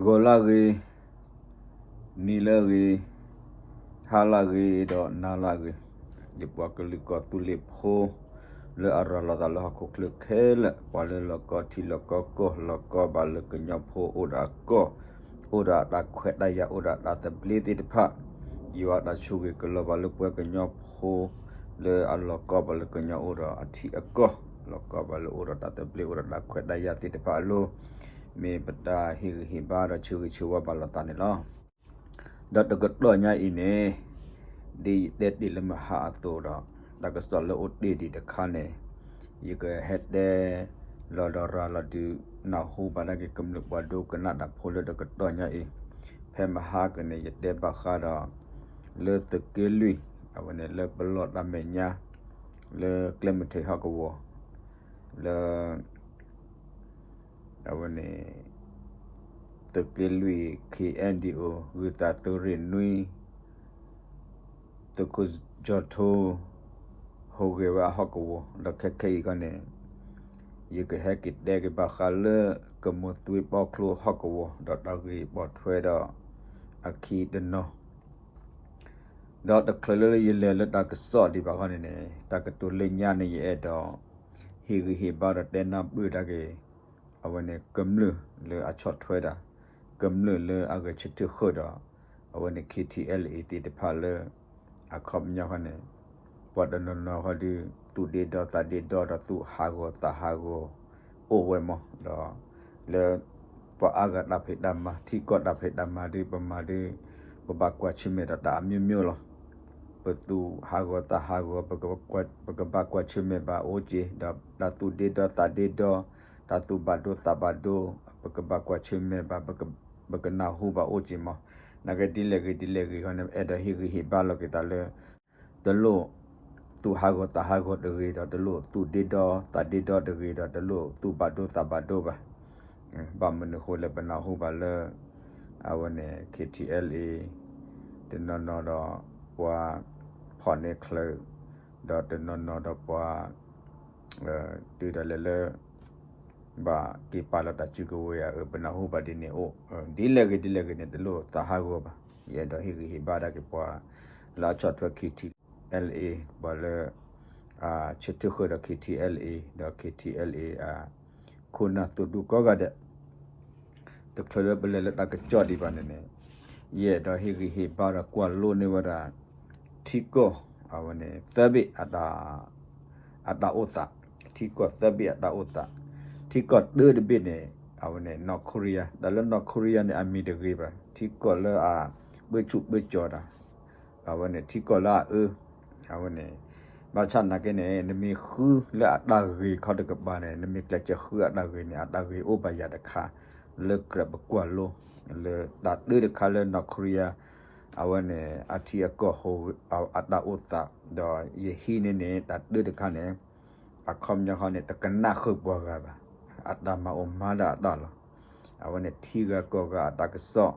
ဂီၤလၢအဂ့ၤ, နံၤလၢအဂ့ၤ, ဟါလၢအဂ့ၤ ဒီးနၤလၢအဂ့ၤ, ယပှၤကလုာ်ကီၢ်သူလ့ၤဖိ လၢအရၤလီၤသးလၢဟီၣ်ခိၣ်ချၢခဲလၢာ်, ပှၤလၢလီၢ်ကီထံလီၢ်ကီကီၢ် လီၢ်ကီဘၣ်လၢကညီဖိအိၣ်ဒီးအကီၢ်, အိၣ်ဒီးအတၢ်ခွဲးတၢ်ယာ် အိၣ်ဒီးတၢ်သဘျ့သ့ၣ်တဖၣ်, ယွၤအတၢ်ဆိၣ်ဂ့ၤကလီၤဘၣ်လၢပှၤကညီဖိ လၢအလီၢ်ကီဘၣ်လၢကညီအိၣ်ဒီးအထံအကီၢ်, လီၢ်ကီဘၣ်လၢအိၣ်ဒီးတၢ်သဘျ့ အိၣ်ဒီးတၢ်ခွဲးတၢ်ယာ်သ့ၣ်တဖၣ်အလိၤ, မ့ၢ်ပတၢ်ဟ့ၣ်ဂံၢ်ဟ့ၣ်ဘါဒီးဆၢဂ့ၤဆၢဝါဘၣ်လိာ်သးန့ၣ်လီၤ. ဒီးတကတီၢ်ညါအံၤန့ၣ်, ဒ်ယတဲတ့ၢ်လၢမဟါအသိးဒီး, တၢ်ကစီၣ်လၢအိၣ်တ့ၢ်ဒံးတခါန့ၣ်, ယကဟဲတဲလီၤဒီးရၤလီၤဒုးနၢ်ဟူဘၣ်ဒၣ်က့ၤကမျၢၢ်ပှၤဒိကနၣ်တၢ်ဖိလၢတကတီၢ်ညါအံၤ, ဖဲမဟါကန့ၣ် ယတဲဘၣ်ဃးဒီး လၢသုးက့လွံၢ်, အဝဲန့ၣ်လၢပလီၢ်တၢ်မဲာ်ညါ, လၢကျဲမုၢ်ထံးဟီၣ်ကဝီၤ, လၢ အဝဲန့ၣ် သုးက့လွံၢ် ခ့ၣ်အဲၣ်ဒံၣ်အိၣ် ဂုၢ်သးသုးရ့ၣ်နွံ သုးခိၣ်ကၠီၤထိ ဟူးဂဲၤဝဲအဟီၣ်ကဝီၤ ဒီးခဲခဲအံၤခီန့ၣ် ယကဟဲက့ၤတဲက့ၤဘၣ်ဃးလၢ ကမိၢ်သွ့ပီချိဟီၣ်ကဝီၤ ဒီးတၢ်ဂ့ၢ်ပိာ်ထွဲဒီး အခံတနီၤ ဒီးတချုးလၢယလဲၤလၢတၢ်ကစီၣ်ဒံးဘၣ်ခီန့ၣ်န့ၣ် တၢ်ကတိၤလၢညါန့ၣ် ယအဲၣ်ဒိး ဟ့ၣ်ဂံၢ်ဟ့ၣ်ဘါဒီးတဲနၢ်ပၢၢ်ဒၣ်က့ၤ အဝဲန့ၣ်ကမျၢၢ်လၢအဆီၣ်ထွဲတၢ်, ကမျၢၢ်လၢအဂဲၤဆၢထၢၣ်ဃုာ်ဒီး အဝဲန့ၣ် ခ့ၣ်ထံၣ်အဲလ်အ့ၣ် သ့ၣ်တဖၣ်လၢ အခီပညီဃီန့ၣ် ပှၤတနီၤနီၤဃီဒီး သူၣ်ဒ့ဒီသးဒ့ဒီဒီး သူၣ်ဟးဂီၤသးဟးဂီၤ အိၣ်ဝဲမး ဒီး လၢ ပှၤအါဂၤတၢ်ဖံးတၢ်မၤ ထံကီၢ်တၢ်ဖံးတၢ်မၤဒီး ပမၤဒီး ပဘၣ်ကွၢ်ဆၢၣ်မဲာ်ဒီးတၢ်အမျိုးမျိုးလီၤ. ပသူၣ်ဟးဂီၤသးဟးဂီၤ ပကဘၣ်ကွၢ်ဆၢၣ်မဲာ်ဘၣ်အိၣ်က့ၤ ဒီးတၢ်သူၣ်ဒ့ဒီသးဒ့ဒီ တၢ်သူၣ်ဘၣ်ဒိသးဘၣ်ဒိ ပကဘၣ်ကွၢ်ဆၢၣ်မဲာ်ဘၣ် ပကနၢ်ဟူဘၣ်အိၣ်က့ၤမး. နာ်က့ဒ်လဲၣ်ဂ့ၤဒ်လဲၣ်ဂ့ၤဃီန့ၣ် အဲၣ်ဒိးဟ့ၣ်ဂံၢ်ဟ့ၣ်ဘါလီၤက့ၤသးလၢ တလိၣ် သူၣ်ဟးဂီၤသးဟးဂီၤတဂ့ၤဒီး တလိၣ်သူၣ်ဒ့ဒီသးဒ့ဒီတဂ့ၤဒီး တလိၣ်သူၣ်ဘၣ်ဒိသးဘၣ်ဒိဘၣ်. ဘၣ်မနုၤဃိလဲၣ် ပနၢ်ဟူဘၣ်လၢ အဝဲန့ၣ် ခ့ၣ်ထံၣ်အဲလ်အ့ၣ် တနီၤနီၤဒီး ပှၤဖီၣ်န့ၢ်ချၢး ဒီးတနီၤနီၤဒီးပှၤ တုၤဒၣ်လဲာ်လၢ ဘၣ်က့ၤပာ်လီၤတၢ်စုကဝဲၤဧါ အၢ ပနၢ်ဟူဘၣ်ဒ်န့ၣ်အိၣ် ဒ်လဲၣ်ဂ့ၤဒ်လဲၣ်ဂ့ၤန့ၣ် တလိၣ်သးဟးဂီၤဘၣ်. ယအဲၣ်ဒိးဟ့ၣ်ဂံၢ်ဟ့ၣ်ဘါဒၣ်က့ၤပှၤ လၢအဆီၣ်ထွဲ ခ့ၣ်ထံၣ်အဲလ်အ့ၣ် ပှၤလၢ ဆၢထၢၣ်ဃုာ်ဒီး ခ့ၣ်ထံၣ်အဲလ်အ့ၣ် ဒီး ခ့ၣ်ထံၣ်အဲလ်အ့ၣ် အခိၣ်နၢ်သုးဒူကိးဂၤဒဲး တချုးလၢပလဲၤလၢတၢ်ကစီၣ်ဒံးဘၣ်န့ၣ်န့ၣ် ယအဲၣ်ဒိးဟ့ၣ်ဂံၢ်ဟ့ၣ်ဘါဒီးကွၢ်လိန့ၢ်ဝဲဒၣ် ထံကီၢ် အဝဲန့ၣ် သၢဘ့ၣ် အတၢ်အိၣ်သး, ထံကီၢ်သၢဘ့ၣ်အတၢ်အိၣ်သး, ထံကီၢ်တၢတဘ့ၣ်န့ၣ် အဝဲန့ၣ် နီၢ်ခိရံယါ, တၢ်လၢနီၢ်ခိရံယါန့ၣ် အမံၤတဂ့ၤဘၣ်, ထံကီၢ်လၢအပၢဆူၣ်ပၢကၠီၤတၢ် အဝဲန့ၣ် ထံကီၢ်လၢအအၢ, အဝဲန့ၣ် ဘၣ်ဆၣ်နာ်က့န့ၣ် နမ့ၢ်ဃုလၢအတၢ်ဂ့ၤခီတကပၤန့ၣ် နမ့ၢ်ကျဲးစၢးဃုအတၢ်ဂ့ၤန့ၣ် အတၢ်ဂ့ၤအိၣ်ဘၣ်ယၤတခါ လၢကြၢးပကွၢ်လိ လၢတၢ်တၢတခါလၢနီၢ်ခိရံယါ အဝဲန့ၣ် အထံအကီၢ် အတၢ်အိၣ်သး ဒီးယဟံးန့ၢ်န့ၣ် တၢ်တၢတခါန့ၣ် အခီပညီဃီန့ၣ် တကနၣ်ဃုာ်ပှၤဂၤဘၣ်, အတၢ်မၤအိၣ်မၤဒၣ်အတၢ်လီၤ. အဝဲန့ၣ် ထံဂၤကီၢ်ဂၤအတၢ်ကစီၣ်,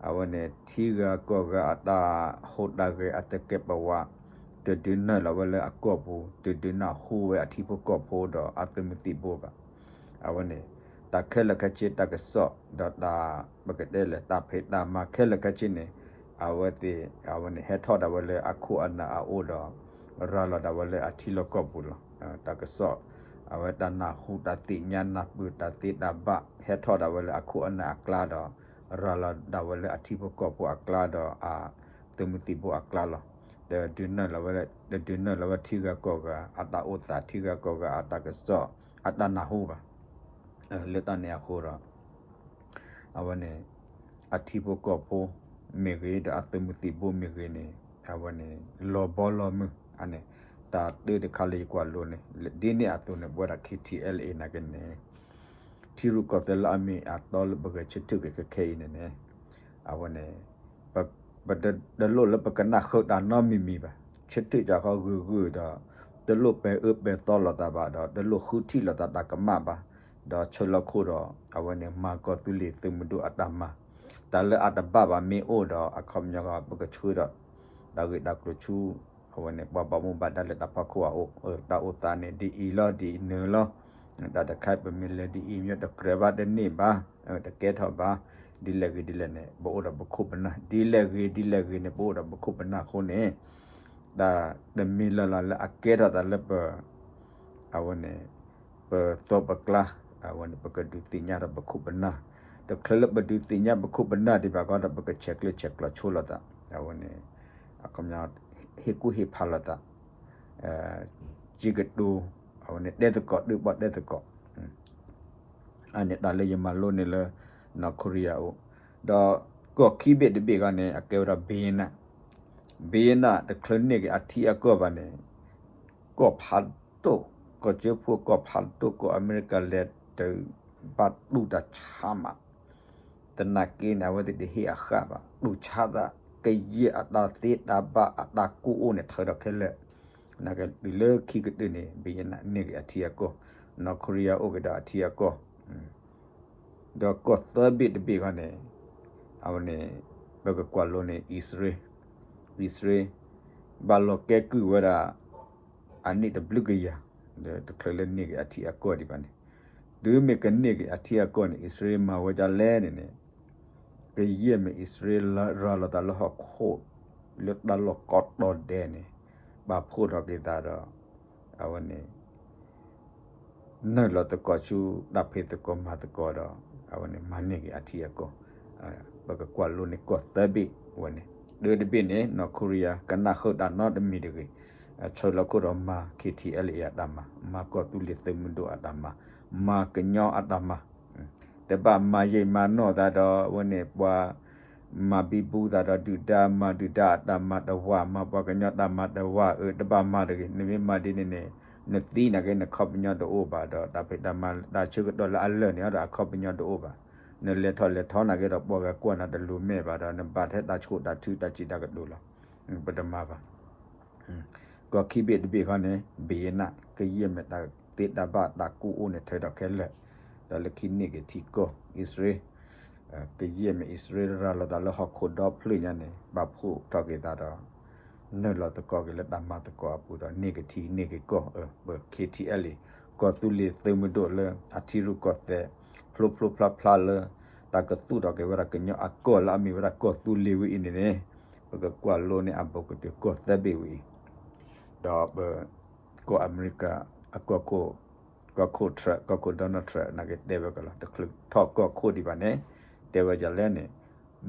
အဝဲန့ၣ် ထံဂၤကီၢ်ဂၤအတၢ်ဟူးတၢ်ဂဲၤအသကဲးပဝး, တဒုးနုာ်လီၤဝဲလၢအကီၢ်ပူၤ, တဒုးနၢ်ဟူဝဲအထံဖိကီၢ်ဖိဒီးအသုးမုၢ်သံၣ်ဘိဘၣ်. အဝဲန့ၣ် တၢ်ခဲလၢာ်ခဲဆ့တၢ်ကစီၣ် ဒီးတၢ် ပကတဲလဲၣ် တၢ်ဖံးတၢ်မၤခဲလၢာ်ခဲဆ့န့ၣ် အဝဲသ့ၣ် အဝဲန့ၣ် ဟဲထီၣ်ဒၣ်ဝဲလၢအခိၣ်အနၢ်အအိၣ်ဒီး ရၤလီၤဒၣ်ဝဲလၢအထံလီၢ်ကီၢ်ပူၤလီၤ. တၢ်ကစီၣ် အဝဲတၢ်နၢ်ဟူတၢ်သ့ၣ်ညါနၢ်ပၢၢ်တၢ်သ့တၢ်ဘၣ် ဟဲထီၣ်ဒၣ်ဝဲလၢအခိၣ်အနၢ်အကျါဒီး ရၤလီၤဒၣ်ဝဲလၢအထံဖိကီၢ်ဖိအကျါဒီး အသုးမုၢ်သံၣ်ဘိအကျါလီၤ. တဒုးနုာ်လီၤဝဲ တဒုးနုာ်လီၤဝဲထံဂၤကီၢ်ဂၤအတၢ်အိၣ်သး ထံဂၤကီၢ်ဂၤအတၢ်ကစီၣ် အတၢ်နၢ်ဟူဘၣ်. လၢတၢ်န့ၣ်အဃိဒီး အဝဲန့ၣ် အထံဖိကီၢ်ဖိမ့ၢ်ဂ့ၤ ဒီးအသုးမုၢ်သံၣ်ဘိမ့ၢ်ဂ့ၤန့ၣ် အဝဲန့ၣ် လီၤဘီလီၤမုၢ် အန့ၣ် တၢ်တၢတခါလၢယကွၢ်လိန့ၣ် ဒ်န့ၣ်အသိးန့ၣ် ပဝဲဒၣ် ခ့ၣ်ထံၣ်အဲလ်အ့ၣ် နာ်က့န့ၣ် ထံရူၢ်ကီၢ်သဲးလၢအမ့ၢ်အတီလၢပဂဲၤဆၢထၢၣ်က့ၤခဲခဲအံၤန့ၣ်န့ၣ် အဝဲန့ၣ် ပ ပတ တလိၣ်လၢပကနၣ်ဃုာ်တၢ်နီတမံၤမံၤဘၣ်. ဆၢထၢၣ်ကီးဃီဂုာ်ဂုာ်ဒီး တလိၣ်ပဲာ်အၢပဲာ်သီလိာ်သးဘၣ်ဒီး တလိၣ်ဃုထံၣ်လိာ်သးတၢ်ကမၣ်ဘၣ်. ဒီးဆၢလီၤခိၣ်ဒီး အဝဲန့ၣ် မၤကီၢ်သူလ့ၤသုးမုၢ်ဒိၣ်အတၢ်မၤ တၢ်လၢအတဘၣ်ဘၣ်မ့ၢ်အိၣ်ဒီး အခီပညီ ပကဆှၢဒီး တၢ်ဂ့ၢ်တၢ်ကျိၤဆူ အဝဲန့ၣ် ပှၤဘၣ်မူဘၣ်ဒါလၢတၢ်ဖီခိၣ်အအိၣ် တၢ်အိၣ်သးန့ၣ် ဒ်အံၤလီၤ ဒ်အံၤနုၤလီၤ တၢ်တခါပမ့ၢ်လဲၤဒ်အံၤ မ့ၢ်တကြၢးဘၣ်တန့ၢ်ဘၣ်, တကဲထီၣ်ဘၣ်, ဒ်လဲၣ်ဂ့ၤဒ်လဲၣ်န့ၣ် ပအိၣ်ဒီးပခိၣ်ပနၢ်, ဒ်လဲၣ်ဂ့ၤဒ်လဲၣ်ဂ့ၤန့ၣ် ပအိၣ်ဒီးပခိၣ်ပနၢ်အဃိန့ၣ်, တၢ်တမံၤလၢ်လၢ်လၢအကဲထီၣ်သးလၢပ အဝဲန့ၣ် ပသီပကျါ, အဝဲန့ၣ် ပကဒုးသ့ၣ်ညါဒီးပခိၣ်ပနၢ်, တချုးလၢပဒုးသ့ၣ်ညါပခိၣ်ပနၢ်ဒံးဘၣ်ကီဒီး ပကဆဲးကျၢဆဲးကျိးဆိလိာ်သး, အဝဲန့ၣ် အခီပညီ ဟ့ၣ်ကူၣ်ဟ့ၣ်ဖးလိာ်သး, ကံကတိၤ, အဝဲန့ၣ် တဲသကိးတၢ်ပီၣ်တဲသကိး, အန့ၣ်တၢ်လၢယမၤလိန့ၣ်လၢ နီၢ်ခိရံယါအိၣ်, ဒီးကီၢ်ခံဘ့ၣ်တဘ့ၣ်ဂီၢ်န့ၣ် အကဲဝဲဒၣ် ဘံယနၣ်, ဘံယနၣ် တချုးန့ၢ်က့ၤအထံအကီၢ်ဘၣ်န့ၣ် ကီၢ်ဖးဒိၣ်, ကီၢ်ကၠိဖိကီၢ်ဖးဒိၣ် ကီၢ်အမဲရကၤလဲၤတၢ်ဘၣ်တူၢ်တၢ်ဆါမး, သနာ်က့န့ၣ် အဝဲသ့ၣ်တဟ့ၣ်အဃၣ်ဘၣ်, တူၢ်ဆါသး ကယဲၢ်အတၢ်သ့တၢ်ဘၣ်အတၢ်ကူၣ်အိၣ်န့ၣ် ထၢဒီးခဲလၢာ်, နာ်က့တုၤလၢခံကတၢၢ်န့ၣ် ဘံယနၣ်န့ၢ်က့ၤအထံအကီၢ်, နီၢ်ခိရံယါအိၣ်က့ၤဒီးအထံအကီၢ် ဒီးကီၢ်သၢဘ့ၣ်တဘ့ၣ်ခီန့ၣ်, အဝဲန့ၣ် ပကကွၢ်လိန့ၣ် အံၣ်စရ့လး, အံၣ်စရ့လး ဘၣ်လီၤကဲကုၢ်ဝဲဒၣ် အနံၣ်တဘျုးကယၤ, ဒီးတချုးလၢန့ၢ်က့ၤအထံအကီၢ်ဒံးဘၣ်န့ၣ်, တုၤမ့ၢ်ကန့ၢ်က့ၤအထံအကီၢ်န့ၣ် အံၣ်စရ့လးမၤဝဲဒ်လဲၣ်န့ၣ်န့ၣ်, ကယဲၢ်မ့ၢ်အံၣ်စရ့လးရၤလီၤသးလၢဟီၣ်ခိၣ် လၢတၢ်လီၢ်ကိးတီၤဒဲးန့ၣ်, ပာ်ဖှိၣ်ထီၣ်က့ၤသးဒီး အဝဲန့ၣ် နုာ်လီၤသကိးဆူတၢ်ဖံးသကိးမၤသကိးဒီး အဝဲန့ၣ် မၤန့ၢ်က့ၤအထံအကီၢ်, ပကကွၢ်လိန့ၣ်ကီၢ်သၢဘ့ၣ်ဝဲန့ၣ်, တၢတဘ့ၣ်န့ၣ် နီၢ်ခိရံယါ ကနၣ်ဃုာ်တၢ်နီတမံၤတဂ့ၤ, ဆှၢလီၤခိၣ်ဒီးမၤ ခ့ထံအဲလ်အ့ အတၢ်မၤ, မၤကီၢ်သူလ့ၤသုးမုၢ်ဒိၣ်အတၢ်မၤ, မၤကညီအတၢ်မၤ တဘၣ်မၤယံာ်မၤနီၢ်သးဒီး အဝဲန့ၣ် ပှၤမၤဘံဘူသးဒီးဒုၣ်ဒါ, မၤဒုၣ်ဒါအတၢ်မၤတဝၢ်, မၤပှၤကညီတၢ်မၤတဝၢ်, အၢ တဘၣ်မၤတဂ့ၤ, နမ့ၢ်မၤဒ်န့ၣ်န့ၣ် နသံနာ်က့ နခီပညီတအိၣ်ဘၣ်ဒီး တၢ်ဖံးတၢ်မၤ တၢ်ဆၢကတီၢ်လၢအလၢာ်န့ၣ်ဒီး အခီပညီတအိၣ်ဘၣ်, နလဲၤထီၣ်လဲၤထီနာ်က့ဒီး ပှၤဂၤကွၢ်နၤတလိၤမဲာ်ဘၣ်ဒီး နဘၣ်ထဲတၢ်ဆှိးတၢ်ထုတၢ်စံးတၢ်ကတိၤလီၤ, ပတမၤဘၣ် ကီၢ်ခံဘ့ၣ်တဘ့ၣ်ခီန့ၣ် ဘံယနၣ် ကယဲၢ်မ့ၢ်တၢ်သ့တၢ်ဘၣ်တၢ်ကူၣ်အိၣ်န့ၣ် ထၢဒီးခဲလၢာ်, ဒီးလၢခံန့ၢ်က့ၤထံကီၢ် အံၣ်စရ့လး, ကယဲၢ်မ့ၢ်အံၣ်စရ့လးရၤလီၤသးလၢဟီၣ်ခိၣ်ဒီဖျၢၣ်ညါန့ၣ် ပာ်ဖှိၣ်ထီၣ်က့ၤသးဒီး နုာ်လီၤသကိးက့ၤလၢတၢ်မၤသကိးအပူၤဒီး န့ၢ်က့ၤထံန့ၢ်က့ၤကီၢ်, ပ ခ့ထံအဲလ်အ့ ကီၢ်သူလ့ၤသုးမုၢ်ဒိၣ်လၢအထံရူၢ်ကီၢ်သဲး ဖျိဖျိဖျါဖျါလၢ တၢ်ကသူၣ်ထီၣ်က့ၤဝဲဒၣ်ကညီအကီၢ်လၢအမ့ၢ်ဝဲဒၣ်ကီၢ်သူလ့ၤဝဲအံၤန့ၣ်န့ၣ်, ပကကွၢ်လိန့ၢ်အဘူးကတၢၢ်ကီၢ်သၢဘ့ၣ်ဝဲအံၤ, ဒီးပ ကီၢ်အမဲရကၤအကီၢ်ခိၣ်, ကီၢ်ခိၣ် Trump, ကီၢ်ခိၣ် Donald Trump နာ်က့တဲဝဲကလီၤ, တချုးထီၣ်ကီၢ်ခိၣ်ဒံးဘၣ်န့ၣ် တဲဝဲဒ်လဲၣ်န့ၣ်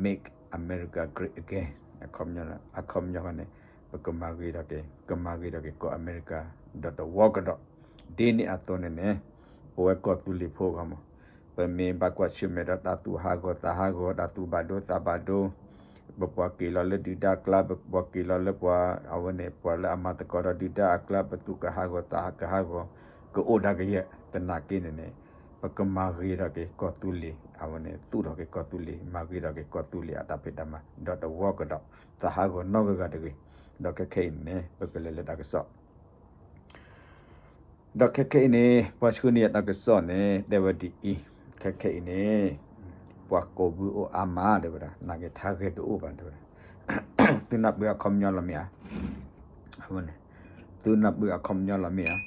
Make America Great Again, အခီပညီခီန့ၣ် ပကမၤဂ့ၤထီၣ်က့ၤ, ကမၤဂ့ၤထီၣ်က့ၤကီၢ်အမဲရကၤ ဒီးတဝီကဒီး, ဒ်န့ၣ်အသိးန့ၣ်န့ၣ် ပဝဲကီၢ်သူလ့ၤဖိဂီၢ်မး ပမ့ၢ်ဘၣ်ကွၢ်ဆၢၣ်မဲာ်ဒီးတၢ်သူၣ်ဟးဂီၤသးဟးဂီၤ တၢ်သူၣ်ဘၣ်ဒိသးဘၣ်ဒိ, ပပှၤက့ၤလီၤလၢဒုၣ်ဒါအကျါ, ပပှၤက့ၤလီၤလၢပှၤ အဝဲန့ၣ် ပှၤလၢအမၤသကိးဒီးဒုၣ်ဒါအကျါ, ပသူၣ်ကဟးဂီၤသးကဟးဂီၤ ကအိၣ်ဒၣ်ကယဲၢ်, သနာ်က့န့ၣ်န့ၣ် ပကမၤဂ့ၤထီၣ်က့ၤကီၢ်သူလ့ၤ, အဝဲန့ၣ် သူၣ်ထီၣ်က့ၤကီၢ်သူလ့ၤ, မၤဂ့ၤထီၣ်က့ၤကီၢ်သူလ့ၤအတၢ်ဖံးတၢ်မၤ ဒီးတဝီကဒီး, သးဟးဂီၤနီတဂၤဂၤတဂ့ၤ, ဒီးခဲခဲအံၤန့ၣ် ပကလဲၤလၢတၢ်ကစီၣ် ဒီးခဲခဲအံၤန့ၣ် ပှၤဆှၢန့ၢ်ယၤတၢ်ကစီၣ်န့ၣ် တဲဝဲဒ်အံၤ, ခဲခဲအံၤန့ၣ် ပှၤကိာ်ဘုအိၣ်အါမး တဲဝဲဒၣ်, နာ်က့ထါဂဲၤတအိၣ်ဘၣ် တဲဝဲဒၣ်, သုနၢ်ပၢၢ်အခီပညီလီၤမ့ၢ်ဧါ, အဝဲန့ၣ် သုနၢ်ပၢၢ်အခီပညီလီၤမ့ၢ်ဧါ,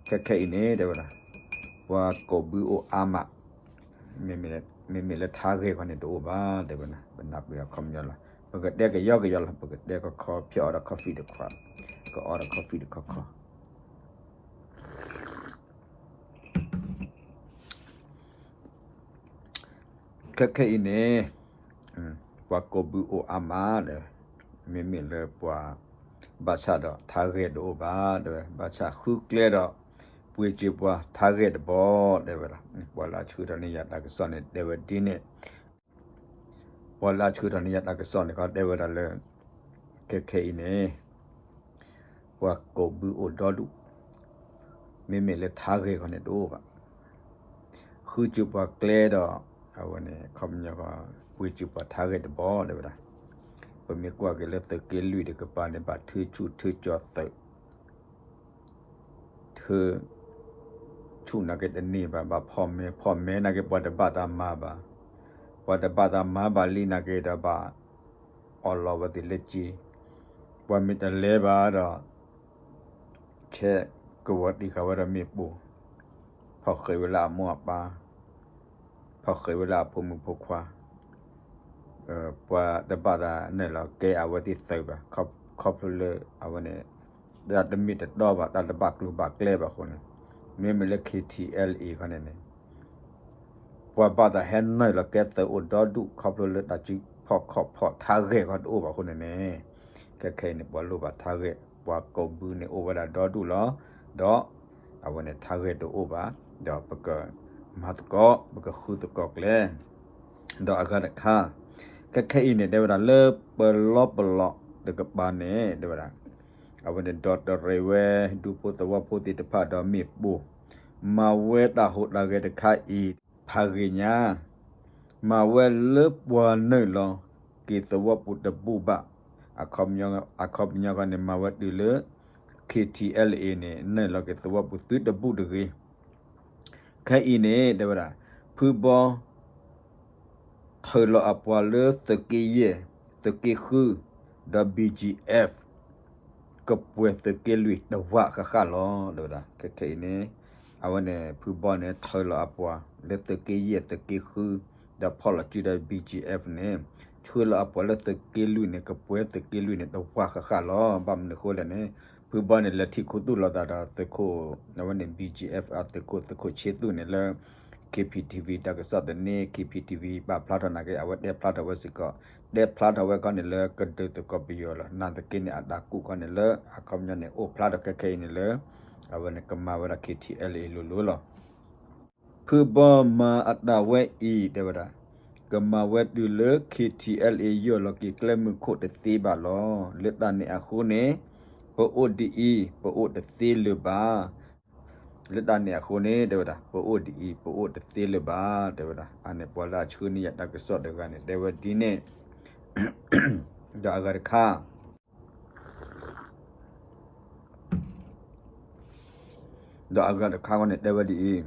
ခဲခဲအံၤန့ၣ် တဲဝဲဒၣ်, ပှၤကိာ်ဘုအိၣ်အါမး မ့မ့ၢ်လၢထါဂဲၤခီန့ၣ်တအိၣ်ဘၣ် တဲဝဲဒၣ်, ပနၢ်ပၢၢ်အခီပညီလီၤ, ပကတဲကယီကယီလီၤ, ပကတဲခီခီ ဖျီအီၣ်ဒီး coffee တခွး, ကအီၣ်ဒီး coffee တခီခီ ခဲခဲအံၤန့ၣ် ပှၤကိာ်ဘုအိၣ်အါမးဒီး မ့မ့ၢ်လၢပှၤ ဘၣ်ဆၣ်ဒီးထါဂဲၤတအိၣ်ဘၣ် တဲဝဲ, ဘၣ်ဆၣ်ဃုကျဲဒီး ပှ့ၤစၢၤပှၤထါဂဲၤတဘီ တဲဝဲဒၣ်, ပှၤလၢအဆှၢထီၣ်န့ၢ်ယၤတၢ်ကစီၣ်န့ၣ် တဲဝဲဒ်န့ၣ် ပှၤလၢအဆှၢထီၣ်န့ၢ်ယၤတၢ်ကစီၣ်န့ၣ် ခီတဲဝဲဒၣ်လၢ ခဲခဲအံၤန့ၣ် ပှၤကိာ်ဘုအိၣ်ဒီဒူၣ်, မ့မ့ၢ်လၢထါဂဲၤခီန့ၣ်တအိၣ်ဘၣ်, ဃုစၢၤပှၤကျဲဒီး အဝဲန့ၣ် ခီပညီ ပှ့ၤစၢၤပှၤထါဂဲၤတဘီ တဲဝဲဒၣ်, ပမ့ၢ်ကွၢ်က့ၤလၢသုးက့လွံၢ်တကပၤန့ၣ် ဘၣ်ထုဆူၣ်ထုကၠီသုး ထု ဆူၣ်နာ်က့တန့ၢ်ဘၣ်, ဘၣ်ဖီၣ်မဲ, ဖီၣ်မဲနာ်က့ပှၤတဘၣ်သးမၤဘၣ်, ပှၤတဘၣ်သးမၤဘၣ်လံနာ်က့ဒီးဘၣ် အီၣ်လီၤဝဲသ့ၣ်လၢက့, ပှၤမ့ၢ်တလဲၤဘၣ်ဒီး ဆဲးကဝီၤတံၢ်ဃာ်ဝဲဒီးမ့ၣ်ပိၢ်, ဖီၣ်ဃဲးဝဲလၢအမိၢ်အပၢ်, ဖီၣ်ဃဲးဝဲလၢအဖိမုၣ်ဖိခွါ, ပှၤတဘၣ်သးနုာ်လီၤကဲအဝဲသ့ၣ်သုးဘၣ်, ခီဖျိလၢအဝဲန့ၣ် တၢ်တမ့ၢ်တတီဘၣ်, တၢ်တဘၣ်ကျိၤဘၣ်ကျဲဘၣ်အဃိန့ၣ်, မ့မ့ၢ်လၢ ခ့ထံအဲလ်အ့ ခီန့ၣ်န့ၣ် ပှၤဘၣ်သးဟဲနုာ်လီၤကဲသုးအိၣ်ဒီဒူၣ် ခီဖျိလၢတၢ်စုဖီၣ်ခီၣ်ဖီၣ်ထါဂဲၤခီတအိၣ်ဘၣ်အဃိန့ၣ်န့ၣ်, ခဲခဲအံၤန့ၣ် ပှၤလိၣ်ဘၣ်ထါဂဲၤ, ပှၤကိးဘုန့ၣ်အိၣ်ဝဲဒၣ်ဒီဒူၣ်လီၤ, ဒီးအဝဲန့ၣ်ထါဂဲၤတအိၣ်ဘၣ်, ဒီးပကမၤသကိး ပကဃုသကိးကျဲ ဒီးအဂၤတခါ, ခဲခဲအံၤန့ၣ် တဲဝဲဒၣ်လၢပလီပလီတကပၤန့ၣ် တဲဝဲဒၣ် အဝဲန့ၣ်ဒီးတရံးဝဲ ဒူဖိသဝီဖိသ့ၣ်တဖၣ်ဒီးမ့ၣ်ပိၢ်, မၤဝဲတၢ်ဟူးတၢ်ဂဲၤတခါအံၤ ဖးဂ့ၤညါ, မၤဝဲလၢပှၤနုာ်လီၤက့ၤသဝီပူၤတဘူၣ်ဘၣ်, အခီပညီခီန့ၣ် မၤဝဲတုၤလၢ ခ့ထံအဲလ်အ့န့ၣ် နုာ်လီၤက့ၤသဝီပူၤသုတဘူၣ်တဂ့ၤ. ခဲအံၤန့ၣ် တဲဝဲဒၣ် ဖုဘီ ထုးလီၤအပှၤလၢသုးက့ယဲၢ်, သုးက့ဃု, ဒီး BGF ကပှဲၤသုးက့လွံၢ်တဝၢ်ဃၣ်ဃၣ်လီၤ တဲဝဲဒၣ်. ခဲခဲအံၤန့ၣ် အဝဲန့ၣ် ဖုဘီန့ၣ် ထုးလီၤအပှၤလၢသုးက့ယဲၢ် သုးက့ဃု, ဒီးဖီၣ်လီၤစုဒီး BGF န့ၣ် ဆှၢလီၤအပှၤလၢသုးက့လွံၢ်န့ၣ် ကပှဲၤသုးက့လွံၢ်န့ၣ် တဝၢ်ဃၣ်ဃၣ်လီၤ. ဘၣ်မနုၤအဃိလဲၣ်န့ၣ် ဖုဘီန့ၣ် လဲၤထံၣ်ခူသူၣ်လိာ်သးဒီးသုးခိၣ် အဝဲန့ၣ် BGF အသုးခိၣ် သုးခိၣ်ဆ့သူၣ်န့ၣ်လၢ KPTV တၢ်ကစီၣ်သန့ KPTV ပာ်ဖျါထီၣ်နာ်က့ အဝဲတဲဖျါထီၣ်ဝဲစ့ၢ်ကီး, တဲဖျါထီၣ်ဝဲခီန့ၣ်လၢကဒုးသကိးပယီၤလီၤ. နာ်သက့န့ၣ် အတၢ်ကူၣ်ခီန့ၣ်လၢ အခီပညီန့ၣ် အိၣ်ဖျါထီၣ်ခဲခဲအံၤန့ၣ်လၢ အဝဲန့ၣ်ကမၤဝဲဒၣ် ခ့ထံအဲလ်အ့ လိၤလိၤလီၤ. ဖုဘီမၤအတၢ်ဝဲအံၤ တဲဝဲဒၣ် ကမၤဝဲတုၤလၢ ခ့ထံအဲလ်အ့ ယီၢ်လီၤက့ၤကျဲမုၢ်ခိၣ်တသ့ဘၣ်လီၤ. လၢတၢ်န့ၣ်အဃိန့ၣ် ပအိၣ်ဒ်အံၤ ပအိၣ်တသ့လၢၤဘၣ်. လၢတၢ်န့ၣ်အဃိန့ၣ် တဲဝဲဒၣ် ပအိၣ်ဒ်အံၤ ပအိၣ်တသ့လၢၤဘၣ် တဲဝဲဒၣ်. အန့ၣ်ပှၤလၢအဆှၢန့ၢ်ယၤတၢ်ကစီၣ်တဂၤန့ၣ် တဲဝဲဒ်န့ၣ် ဒီးအဂၤတခါ ဒီးအဂၤတခါခီန့ၣ် တဲဝဲဒ်အံၤ,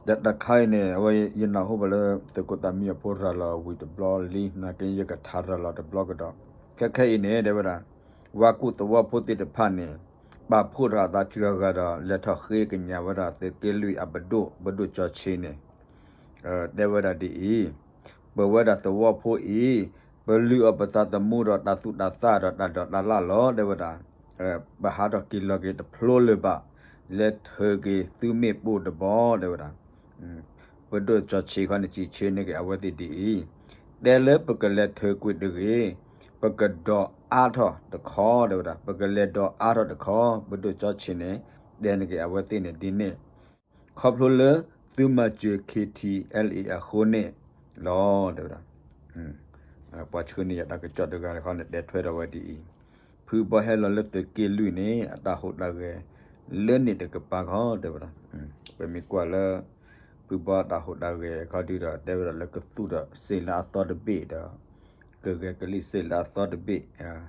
တၢ်တခါအံၤန့ၣ် အဝဲယနၢ်ဟူဘၣ်လၢ သုးခိၣ်သးမံအဖိရၤလီၤဝံၤတဘျီလံ နာ်က့ယကထါရၤလီၤတဘျီကဒီး, ခဲခဲအံၤန့ၣ် တဲဝဲဒၣ် ဝၤကူၣ်သဝီဖိသ့ၣ်တဖၣ်န့ၣ် ပာ်ဖှိၣ်ထီၣ်အသးစှၤဂၤဒီး လဲၤထီၣ်ဃ့ကညးဝဲဒၣ်သုးက့လွံၢ်အပဒိၣ် ပဒိၣ်စီၤဆံးန့ၣ် တဲဝဲဒၣ်ဒ်အံၤ, ပဝဲဒၣ်သဝီဖိအံၤ ပလုၢ်အီၣ်ပသးသမူဒီးတၢ်သူၣ်တၢ်သၣ်ဒီးတၢ်ဒိးတၢ်လၣ်လီၤ တဲဝဲဒၣ်. ပဟးထီၣ်က့ၤလီၤက့ၤတဖျိလၢၤဘၣ်, လဲၤထုးက့ၤသုမ့ၣ်ပိၢ်တဘီ တဲဝဲဒၣ်. ပဒိၣ်စီၤဆံးခီန့ၣ် စံးဆၢန့ၢ်က့ၤအဝဲသ့ၣ်ဒ်အံၤ, တဲလၢပကလဲၤထုးကွံာ်တဂ့ၤ, ပကဒိးအါထီၣ်တခီ တဲဝဲဒၣ်. ပကလဲၤဒိးအါထီၣ်တခီ ပဒိၣ်စီၤဆံးန့ၣ် တဲန့ၢ်က့ၤအဝဲသ့ၣ်န့ၣ်ဒ်န့ၣ် ခီဖျိလၢသုမၤစၢၤ ခ့ထံအဲလ်အ့ အဃိန့ၣ်လီၤ တဲဝဲဒၣ်. ပှၤဆှၢန့ၢ်ယၤတၢ်ကစီၣ်တဂၤတခီန့ၣ် တဲထွဲဒီးဝဲဒ်အံၤ, ဖုဘီဟဲလီၤလၢသုးက့လွံၢ်န့ၣ် အတၢ်ဟူးတၢ်ဂဲၤလၢန့ၣ်တကပၤခီ တဲဝဲဒၣ်. ပမ့ၢ်ကွၢ်လၢ ဖုဘီအတၢ်ဟူးတၢ်ဂဲၤခီဒုဒီး တဲဝဲဒၣ်လၢကသူၣ်ဒီးစ့လၢအသီတဘ့ၣ်ဒီး ကဂဲၤကလံၣ်စ့လၢအသီတဘ့ၣ်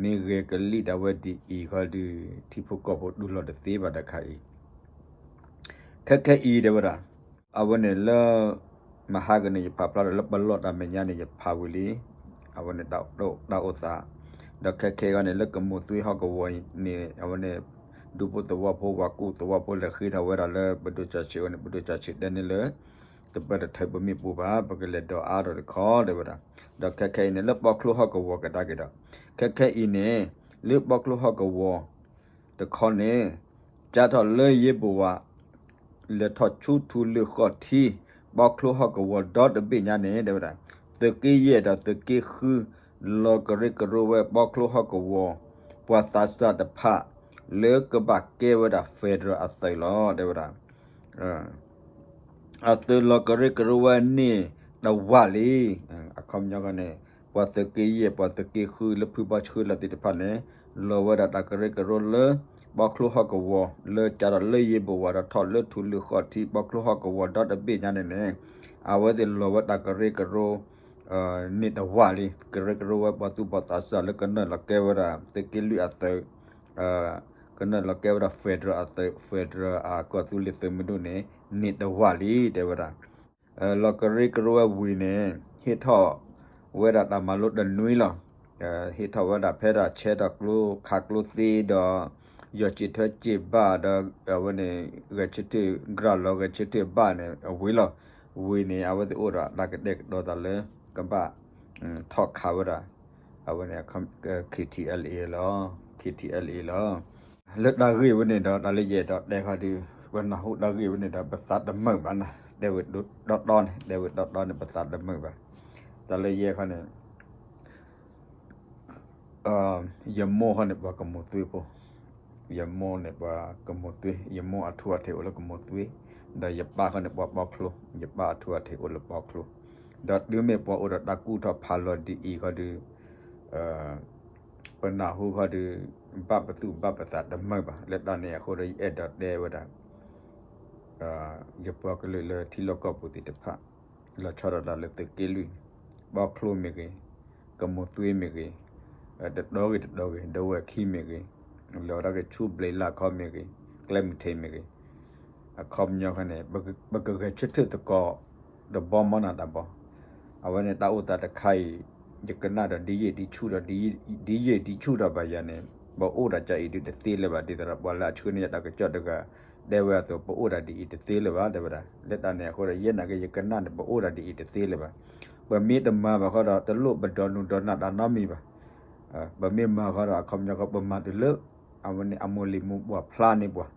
မ့ၢ်ဂဲၤကလံၣ်ဒၣ်ဝဲဒ်အံၤခီဒု ထံဖိကီၢ်ဖိတူၢ်လိာ်တသ့ဘၣ်တခါအံၤ, ခဲခဲအံၤ တဲဝဲဒၣ်. အဝဲန့ၣ်လၢ မဟါကန့ၣ် ယဖးဖျါဒီးလၢပလီၢ်တၢ်မဲာ်ညါန့ၣ် ယဖးဝံၤလံ, အဝဲန့ၣ်တၢ်အိၣ်သး, ဒီးခဲခဲအံၤန့ၣ် လၢကမိၢ်သွံဟီၣ်ကဝီၤန့ၣ် အဝဲန့ၣ် ဒူဖိသဝီဖိ ဝၤကူၣ်သဝီဖိလဲၤဃ့ထီၣ်ဝဲဒၣ်လၢပဒိၣ်စီၤဆံးအအိၣ်န့ၣ် ပဒိၣ်စီၤဆံးတဲန့ၣ်လၢ တပၢၢ်တထုးပမ့ၣ်ပိၢ်ဘၣ်, ပကလဲၤဒိးအါထီၣ်တခီ တဲဝဲဒၣ်. ဒီးခဲခဲအံၤန့ၣ် လၢပီချိဟီၣ်ကဝီၤကဒါက့ၤဒီး ခဲခဲအံၤန့ၣ် လၢပီချိဟီၣ်ကဝီၤတခီန့ၣ် ကၢထီၣ်လၢယ့ဘိဝၤ လဲၤထီၣ်ဆူထူလၢၢ်ဃီၣ်ထံ ပီချိဟီၣ်ကဝီၤဒီတဘ့ၣ်ညါန့ၣ် တဲဝဲဒၣ် သုးက့ယဲၢ်ဒီးသုးက့ဃု လီၤကရၢကရိဝဲပီချိဟီၣ်ကဝီၤ ပှၤသးစၢ်တဖၣ် လၢကဘၣ်ကဲဝဲဒၣ် federal အသုးလီၤ တဲဝဲဒၣ်. အသုးလီၤကရၢကရိဝဲန့ၣ်တဝၢ်လံ. အခီပညီန့ၣ် ပှၤသုးက့ယဲၢ် ပှၤသုးက့ဃုလၢဖုဘီဆှၢလီၤသ့ၣ်တဖၣ်န့ၣ် လီၤဝဲဒၣ်တၢ်ကရၢကရိလၢ ပီချိဟီၣ်ကဝီၤ လၢကၢထီၣ်လၢယ့ဘိဝၤဒီးထီၣ်လၢထူလၢၢ်ဃီၣ်ထံ ပီချိဟီၣ်ကဝီၤဒီတဘ့ၣ်ညါန့ၣ်န့ၣ် အဝဲသ့ၣ်လီၤဝဲတၢ်ကရၢကရိ န့ၣ်တဝၢ်လံ. ကရၢကရိဝဲပှၤသူၣ်ဘီၣ်သးစၢ်လၢကနုာ်လီၤကဲဝဲဒၣ် သုးက့လွံၢ်အသုး ကနုာ်လီၤကဲဝဲဒၣ် federal အသုး federal အကီၢ်သူလ့ၤသုးမုၢ်ဒိၣ်န့ၣ် န့ၢ်တဝၢ်လံ တဲဝဲဒၣ်. လီၤကရၢကရိဝဲဝံၤန့ၣ် ဟ့ၣ်ထီၣ်ဝဲဒၣ်တၢ်မၤလိတနွံလီၤ. ဟ့ၣ်ထီၣ်ဝဲဒၣ်ဖဲဒၣ်ဆဲထီၣ်ကျိခးကျိသ့ဒီး ယီၤစံးထွဲစံးဘၣ်ဒီး အဝဲန့ၣ် ဂဲၤဆၢထၢၣ် ကြၢးလီၤဂဲၤဆၢထၢၣ်ဘၣ်န့ၣ် အဝံၤလီၤ. ဝံၤန့ၣ် အဝဲသ့ၣ်အိၣ်ဒီးတၢ်ကတဲာ်ကတီၤသးလၢ ကဘၣ် ထီၣ်ခးဝဲဒၣ် အဝဲန့ၣ် K T L A လီၤ. K T L A လီၤ. လၢတၢ်ဂ့ၢ်ဝဲန့ၣ်ဒီး တၢ်လၢယအဲၣ်ဒိးတဲခီဒီး ပနၢ်ဟူတၢ်ဂ့ၢ်ဝဲန့ၣ်ဒီး ပသးတမုာ်ဘၣ်နၤ, တဲဝဲတီတီန့ၣ် တဲဝဲတီတီန့ၣ် ပသးတမုာ်ဘၣ်. တၢ်လၢယဲခီန့ၣ် ယမိၢ်ခီန့ၣ် ပှၤကမိၢ်သွ့ဖိ, ယမိၢ်န့ၣ် ပှၤကမိၢ်သွ့, ယမိၢ်အထူအထံးအိၣ်လၢကမိၢ်သွ့, ဒီးယပၢ်ခီန့ၣ် ပှၤပီချိ, ယပၢ်အထူအထံးအိၣ်လၢပီချိ, ဒီးတုၤမ့ၢ်ပှၤအိၣ်ဒီးတၢ်ကူၣ်ထီၣ်ဖးလီၤဒ်အံၤခီဒီး ပနၢ်ဟူခီဒီး ဘၣ်ပသူၣ်ဘၣ်ပသးတမုာ်ဘၣ်. လၢတၢ်န့ၣ်အဃိဒီး ယအဲၣ်ဒိးတဲဝဲဒၣ် ယပှၤကလုာ်လၢထံလီၢ်ကီၢ်ပူၤသ့ၣ်တဖၣ် လီၤဆီဒၣ်တၢ်လၢသုးက့လွံၢ်န့ၣ် ပီချိမ့ၢ်ဂ့ၤ, ကမိၢ်သွ့မ့ၢ်ဂ့ၤ, တတီဂ့ၤတတီဂ့ၤ, ဒဝဲၢ်ခံမ့ၢ်ဂ့ၤ, လီၤဒၣ်က့ၤဆူဘျ့းလၢ်ခီမ့ၢ်ဂ့ၤ, ကျဲမုၢ်ထံးမ့ၢ်ဂ့ၤ, အခီပညီခီန့ၣ် ပကဂဲၤဆၢထၢၣ်သကိး တဘီမနီတၢ်ဘီ. အဝဲန့ၣ်တၢ်အိၣ်သးတခါအံၤ ယကနၣ်ဒီး ဒ်ယံာ်ဒ်ဆူၣ်ဒီး ဒ်ယံာ်ဒ်ဆူၣ်ဒီးဘၣ်ယၤန့ၣ် ပအိၣ်ဒၣ်ကၢ်အံၤဒုးတသ့လၢၤဘၣ် ဒ်သိးဒီးပှၤလၢအဆှၢန့ၢ်ယၤတၢ်ကစီၣ်တဂၤ တဲဝဲအသိး ပအိၣ်ဒၣ်ဒ်အံၤတသ့လၢၤဘၣ် တဲဝဲဒၣ်. လၢတၢ်န့ၣ်အဃိဒီး ယဲနာ်က့ၤယကနၣ်န့ၣ် ပအိၣ်ဒၣ်ဒ်အံၤတသ့လၢၤဘၣ်. ပမ့ၢ်တမၤဘၣ်ဃီဒီး တလိၣ်ပဒိးနုာ်ဒိးနၢ်တၢ်နီတမံၤဘၣ်. ပမ့ၢ်မၤဃီဒီး အခီပညီဃီ ပမၤတုၤလၢ အဝဲန့ၣ်အမိၢ်လံၤမိၢ်ပှၢ်ဖျါန့ၢ်ပှၤ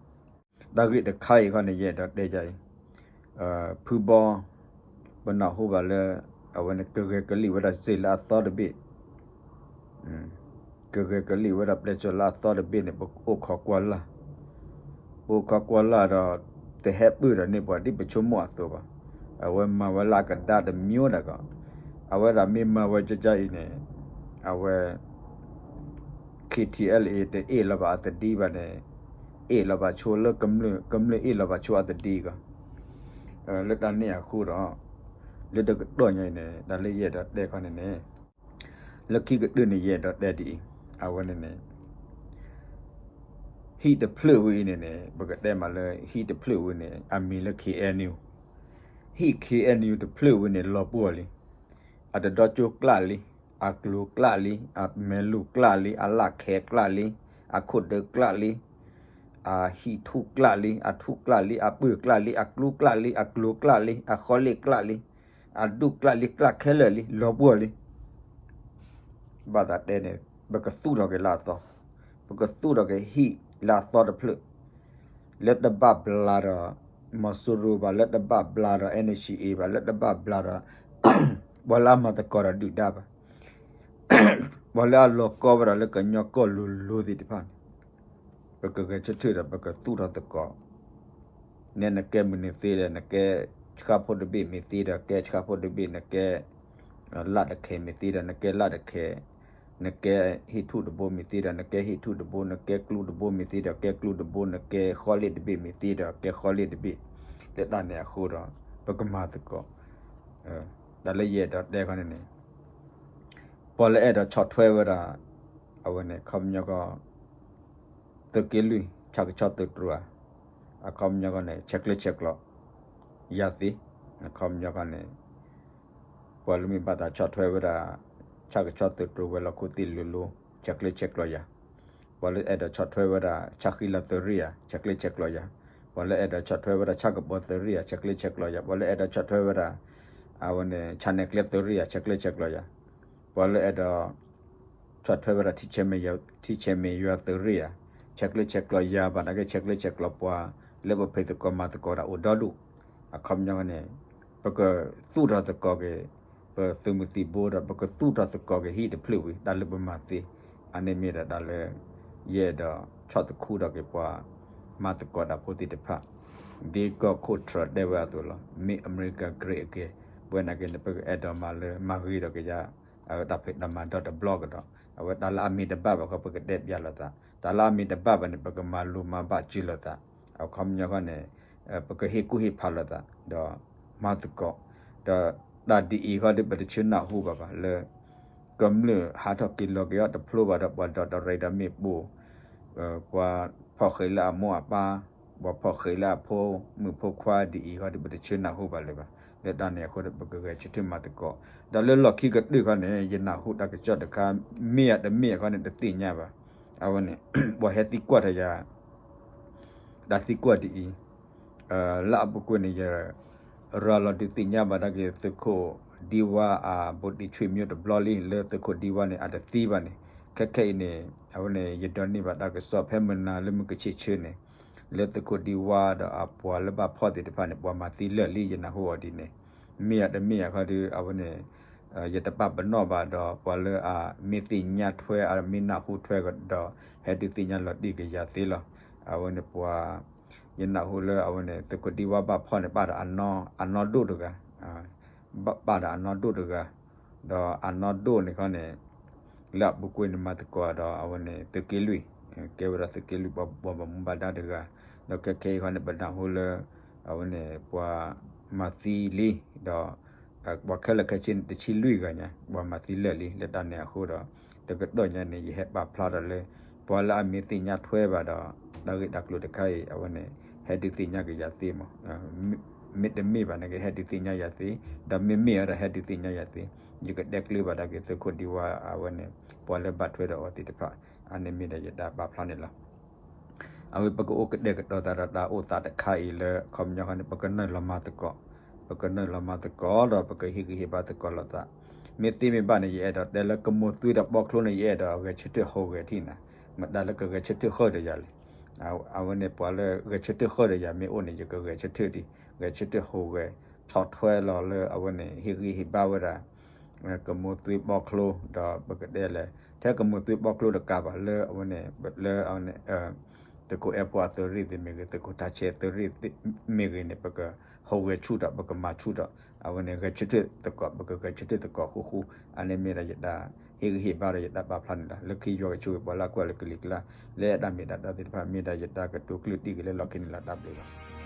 တၢ်ဂ့ၢ်တခါအံၤခီန့ၣ် ယအဲၣ်ဒိးတဲဒ်အံၤ, ဖုဘီ ပနၢ်ဟူဘၣ်လၢ အဝဲန့ၣ် ကဂဲၤကလံၣ်ဝဲဒၣ်စ့လၢအသီတဘ့ၣ်, ကဂဲၤကလံၣ်ဝဲဒၣ်ပျဲၢ်စီၣ်လၢအသီတဘ့ၣ်န့ၣ် ပအိၣ်ခိးကွၢ်လၢ်, ပအိၣ်ခိးကွၢ်လၢ်ဒီး တဟဲပၢၢ်ဒီးန့ၢ်ပှၤဒ်ပဆိကမိၣ်အသိးဘၣ်. အဝဲမၤဝဲလၢအကဒါတမံၤဒၣ်ကီး, အဝဲဒၣ်မ့ၢ်မၤဝဲကၢ်ကၢ်အံၤန့ၣ် အဝဲ K T L A တအ့ၣ်လီၤဘၣ်အသဒံဘၣ်န့ၣ်, အ့ၣ်လီၤဘၣ်ဆိလၢကမျၢၢ်, ကမျၢၢ်အ့ၣ်လီၤဘၣ်ဆိအသဒံကီး. လၢတၢ်န့ၣ်အဃိဒီး လၢတကတီၢ်ညါအံၤန့ၣ် တၢ်လၢယအဲၣ်ဒိးတဲခီန့ၣ်န့ၣ် လၢခံကတၢၢ်န့ၣ် ယအဲၣ်ဒိးတဲဒ်အံၤ, အဝဲန့ၣ်န့ၣ် ဟံၣ်တဖျၢၣ်ဝဲအံၤန့ၣ်န့ၣ် ပကတဲမးလၢဟံၣ်တဖျၢၣ်ဝဲန့ၣ် အမံၤလၢ K N U, ဟံၣ် K N U တဖျၢၣ်ဝဲန့ၣ် လီၤပှီၢ်လံ. အတဒီကၠိကျၣ်လံ, အကျိၤကျၣ်လံ, အမဲာ်လူၤကျၣ်လံ, အလၣ်ခဲကျၣ်လံ, အခိၣ်ဒၢကျၣ်လံ, အဟံၣ်ထူၣ်ကျၣ်လံ, အထူၣ်ကျၣ်လံ, အပၢၢ်ကျၣ်လံ, အကျိၤကျၣ်လံ, အကျိၤကျၣ်လံ, အဃီလ့ၣ်ကျၣ်လံ, အဒူၣ်ကျၣ်လံ, ကျၣ်ခဲလၢာ်လံ, လီၤပှီၢ်လံ. ဘၣ်သးတဲန့ၣ် ပကသူၣ်ထီၣ်က့ၤလၢအသီ, ပကသူၣ်ထီၣ်က့ၤဟံၣ်လၢအသီတဖျၢၣ် လၢတဘၣ်ဘျါဒီး မီၤစိရိၤဘၣ်, လၢတဘၣ်ဘျါဒီး N C A ဘၣ်, လၢတဘၣ်ဘျါဒီး ပှၤလၢအမၤသကိးဒီးဒုၣ်ဒါဘၣ်, ပှၤလၢအလီၤကီဝဲဒၣ်လၢကညီကီၢ်လိၤလိၤသ့ၣ်တဖၣ်န့ၣ် ပကဂဲၤဆၢထၢၣ်ဒီး ပကသူၣ်ထီၣ်သကိး နဲနကဲမနုၤသ့ဒီး နကဲဆှၣ်ဖိတဘ့ၣ်မ့ၢ်သ့ဒီး ကဲဆှၣ်ဖိတဘ့ၣ်, နကဲ လၣ်တခဲမ့ၢ်သ့ဒီး နကဲလၣ်တခဲ, နကဲဟံၣ်ထူၣ်တဘိမ့ၢ်သ့ဒီး နကဲဟံၣ်ထူၣ်တဘိ, နကဲကျိတဘိမ့ၢ်သ့ဒီး ကဲကျိတဘိ, နကဲဃီလ့ၣ်တဘ့ၣ်မ့ၢ်သ့ဒီး ကဲဃီလ့ၣ်တဘ့ၣ်, လၢတၢ်န့ၣ်အဃိဒီး ပကမၤသကိး တၢ်လၢယအဲၣ်ဒိးတဲခီန့ၣ်န့ၣ် ပှၤလၢအဲၣ်ဒိးဆီၣ်ထွဲဝဲဒၣ် အဝဲန့ၣ် ခီပညီကီၢ် သုးက့လွံၢ် ဆၣ်ကဆီသုးတြိၤဧါ, အခီပညီကီၢ်န့ၣ် ဆဲးကျၢဆဲးကျိးယၤသ့, အခီပညီကီၢ်န့ၣ် ပှၤလၢမ့ၢ်ဘၣ်သးဆီၣ်ထွဲဝဲဒၣ် ဆၣ်ကဆီသုးတြိၤဝဲၤလီၢ်ခိၣ်သ့ၣ်လိၤလိၤ ဆဲးကျၢဆဲးကျိးယၤ, ပှၤလၢအဲၣ်ဒိးဆီၣ်ထွဲဝဲဒၣ် ဆၣ်ဃံလၤသုးရ့ၣ်ဧါ ဆဲးကျၢဆဲးကျိးယၤ, ပှၤလၢအဲၣ်ဒိးဆီၣ်ထွဲဝဲဒၣ် ဆၣ်ကပီၤသုးရ့ၣ်ဧါ ဆဲးကျၢဆဲးကျိးယၤ, ပှၤလၢအဲၣ်ဒိးဆီၣ်ထွဲဝဲဒၣ် အဝဲန့ၣ် ဆၣ်နဲၣ်ကျဲသုးရ့ၣ်ဧါ ဆဲးကျၢဆဲးကျိးယၤ, ပှၤလၢအဲၣ်ဒိး ဆီၣ်ထွဲဝဲဒၣ် ထံဆဲးမဲာ်ယွၤသုးရ့ၣ်ဧါ, ဆဲးကျၢဆဲးကျိးယၤဘၣ်နာ်က့ ဆဲးကျၢဆဲးကျိးပှၤ လၢပဖံးသကိးမၤသကိးတၢ်အိၣ်ဒီဒူၣ်, အခီပညီန့ၣ် ပကသူၣ်ထီၣ်သကိးက့ၤ ပသုးမုၢ်သံၣ်ဘိဒီး ပကသူၣ်ထီၣ်သကိးက့ၤဟံၣ်တဖျၢၣ်ဝံၤ တၢ်လၢပမၤသ့, အန့ၣ်မ့ၢ်ဒၣ်တၢ်လၢ ယအဲၣ်ဒိးဆီၣ်သခူထီၣ်က့ၤပှၤ မၤသကိးတၢ်ဖိသ့ၣ်တဖၣ်, ဒ်ကီၢ်ခိၣ်ထြၢးတဲဝဲအသိးလီၤ, Make America Great Again, ပဝဲနာ်က့န့ၣ် ပကအဲၣ်ဒိးမၤလၢမၤဂ့ၤထီၣ်က့ၤယၤ အဝဲတၢ်ဖံးတၢ်မၤဒီတဘျီကဒီး, အဝဲတၢ်လၢအမ့ၢ်တဘၣ်ဘၣ်ဃီ ပကတဲပျးလိာ်သး, တၢ်လၢအမ့ၢ်တဘၣ်ဘၣ်န့ၣ် ပကမၤလိမၤဘၣ်စၢၤလိာ်သး, အခီပညီဃီန့ၣ် ပကဟ့ၣ်ကူၣ်ဟ့ၣ်ဖးလိာ်သး ဒီးမၤသကိး, ဒီးတၢ်ဒ်အံၤဃီဒီး ပတဆၢနၢ်ဟူဘၣ်ဘၣ်လၢ ကမျၢၢ်ဟးထီၣ်က့ၤလီၤက့ၤအီၤတဖျိဘၣ်ဒီး ပှၤဒီးတရံးဒီးမ့ၣ်ပိၢ် ပှၤဖီၣ်ဃဲးလၢအမိၢ်အပၢ်, ပှၤဖီၣ်ဃဲးလၢအဖိမုၣ်ဖိခွါဒ်အံၤဃီဒီး ပတဆၢနၢ်ဟူဘၣ်လၢၤဘၣ်. လၢတၢ်န့ၣ်အဃိဒီး ပကဂဲၤဆၢထၢၣ်မၤသကိး, ဒီးလၢလီၢ်ခံကတၢၢ်ဃီန့ၣ် ယနၢ်ဟူတၢ်ကစီၣ်တခါ မ့ၢ်ဧါတမ့ၢ်ဃီန့ၣ် တသ့ၣ်ညါဘၣ်. အဝဲန့ၣ် ပှၤဟဲသံကွၢ်ထီၣ်ယၤ တၢ်သံကွၢ်ဒ်အံၤ, လၢအပူၤကွံာ်န့ၣ် ယ ရၤလီၤဒုးသ့ၣ်ညါဘၣ်ဒၣ်က့ၤသုးခိၣ်ဒံဝါအဘူးတံၢ်ဆွေမျိုးတဘျီလံ လၢသုးခိၣ်ဒံဝါန့ၣ် အတသံဘၣ်န့ၣ်, ခဲခဲအံၤန့ၣ် အဝဲန့ၣ် ယဒိးန့ၢ်ဘၣ်တၢ်ကစီၣ်ဖဲမုၢ်နၤလၢမုၢ်ကဆ့ၣ်ဆၢန့ၣ် လၢသုးခိၣ်ဒံဝါဒီးအပှၤလၢဘၣ်ဖီၣ်သ့ၣ်တဖၣ်န့ၣ် ပှၤမၤသံလၢာ်လံ ယနၢ်ဟူအီၤဒ်န့ၣ်, မ့ၢ်ဧါတမ့ၢ်ဧါခီဒီး အဝဲန့ၣ် ယတပာ်ပနီၣ်ဘၣ်ဒီး ပှၤလၢအမ့ၢ်သ့ၣ်ညါထွဲ အမ့ၢ်နၢ်ဟူထွဲဒီး ဟဲဒုးသ့ၣ်ညါလီၤတံၢ်ကယၤသ့လီၤ. အဝဲန့ၣ်ပှၤ ယနၢ်ဟူလၢအဝဲန့ၣ် သုးခိၣ်ဒံဝါဘၣ်ဖီၣ်န့ၣ် ပာ်ဒီးအနီၢ်ဒိၣ်တဂၤ, ပာ်ဒီးအနီၢ်ဒိၣ်တဂၤ, ဒီးအနီၢ်ဒိၣ်န့ၣ်ခီန့ၣ် လၢအပူၤကွံာ်န့ၣ်မၤသကိးဒီးအဝဲန့ၣ် သုးက့လွံၢ်, ကဲဝဲဒၣ်သုးက့လွံၢ်ပှၤဘၣ်မူဘၣ်ဒါတဂၤ, ဒီးခဲခဲအံၤခီန့ၣ် ပနၢ်ဟူလၢ အဝဲန့ၣ် ပှၤမၤသံလံ, ဒီး ပှၤခဲလၢာ်ခဲဆ့န့ၣ် တဆံလွံၢ်ဂၤညါ ပှၤမၤသံလၢာ်လံ လၢတၢ်န့ၣ်အဃိဒီး တကတီၢ်ညါန့ၣ် ယဟဲပာ်ဖျါထီၣ်လၢ ပှၤလၢအမ့ၢ်သ့ၣ်ညါထွဲဘၣ်ဒီး တၢ်ဂ့ၢ်တၢ်ကျိၤတခါအံၤ အဝဲန့ၣ် ဟဲဒုးသ့ၣ်ညါကယၤသ့မး, မ့တမ့ၢ်ဘၣ်န့ၣ် ကဟဲဒုးသ့ၣ်ညါယၤသ့, ဒီးမ့မ့ၢ်အီၤဒီးဟဲဒုးသ့ၣ်ညါယၤသ့, ယကတဲကျၢၤဘၣ်ဒၣ်က့ၤသုးခိၣ်ဒံဝါအဝဲန့ၣ် ပှၤလၢဘၣ်ထွဲဒီးအီၤသ့ၣ်တဖၣ်, အန့ၣ်မ့ၢ်ဒီးယတၢ်ပာ်ဖျါန့ၣ်လီၤ. အဝဲပကအိၣ်ကတဲာ်ကတီၤသးဒီးတၢ်အိၣ်သးတခါအံၤလၢအခီပညီခီန့ၣ် ပကနုာ်လီၤမၤသကိး, ပကနုာ်လီၤမၤသကိးဒီးပကဟ့ၣ်ဂံၢ်ဟ့ၣ်ဘါသကိးလိာ်သး, မ့ၢ်သ့မ့ၢ်ဘၣ်န့ၣ် ယအဲၣ်ဒိးတဲလၢကမိၢ်သွံဒီးဘီချိန့ၣ် ယအဲၣ်ဒိးဂဲၤဆၢထၢၣ်ဟူးဂဲၤထံၣ်နၤ, မတၤလၢကဂဲၤဆၢထၢၣ်ဃၢဒီးယၤလဲၣ်. အဝဲန့ၣ် ပှၤလၢဂဲၤဆၢထၢၣ်ဃၢဒီးယၤမ့ၢ်အိၣ်န့ၣ် ယကဂဲၤဆၢထၢၣ်ဒံး, ဂဲၤဆၢထၢၣ်ဟူးဂဲၤ ဆီၣ်ထွဲလီၤလၢအဝဲန့ၣ် ဟ့ၣ်ဂံၢ်ဟ့ၣ်ဘါဝဲဒၣ် ကမိၢ်သွံဘီချိ ဒီးပကတဲလဲၣ် ထဲကမိၢ်သွံဘီချိတကးဘၣ်လၢအဝဲန့ၣ် လၢအဝဲန့ၣ် သုးခိၣ်အဲၣ်ဖိအသုးရ့ၣ်သ့ၣ်မ့ၢ်ဂ့ၤ သုးခိၣ်ထးဆဲးသုးရ့ၣ်မ့ၢ်ဂ့ၤန့ၣ် ပကဟူးဂဲၤဆူၣ်ဒီး ပကမၤဆူၣ်ဒီး အဝဲန့ၣ် ဂဲၤဆၢထၢၣ်သကိး ပကဂဲၤဆၢထၢၣ်သကိးဃူဃူ, အန့ၣ်မ့ၢ်ဒၣ်ယတၢ်ဟ့ၣ်ဂံၢ်ဟ့ၣ်ဘါဒီးယတၢ်ပာ်ဖျါန့ၣ်လီၤ. လၢခံယွၤကဆိၣ်ဂ့ၤပှၤလၢအကွၢ်လၢကလံၤကျါ လၢတၢ်မ့ၢ်တၢ်တီသ့ၣ်တဖၣ် မ့ၢ်ဒၣ်ယတၢ်ကတိၤကျၢၢ်တံၢ်က့ၤလၢလီၢ်ခံန့ၣ်လီၤ. တၢ်ဘျုးလီၤ.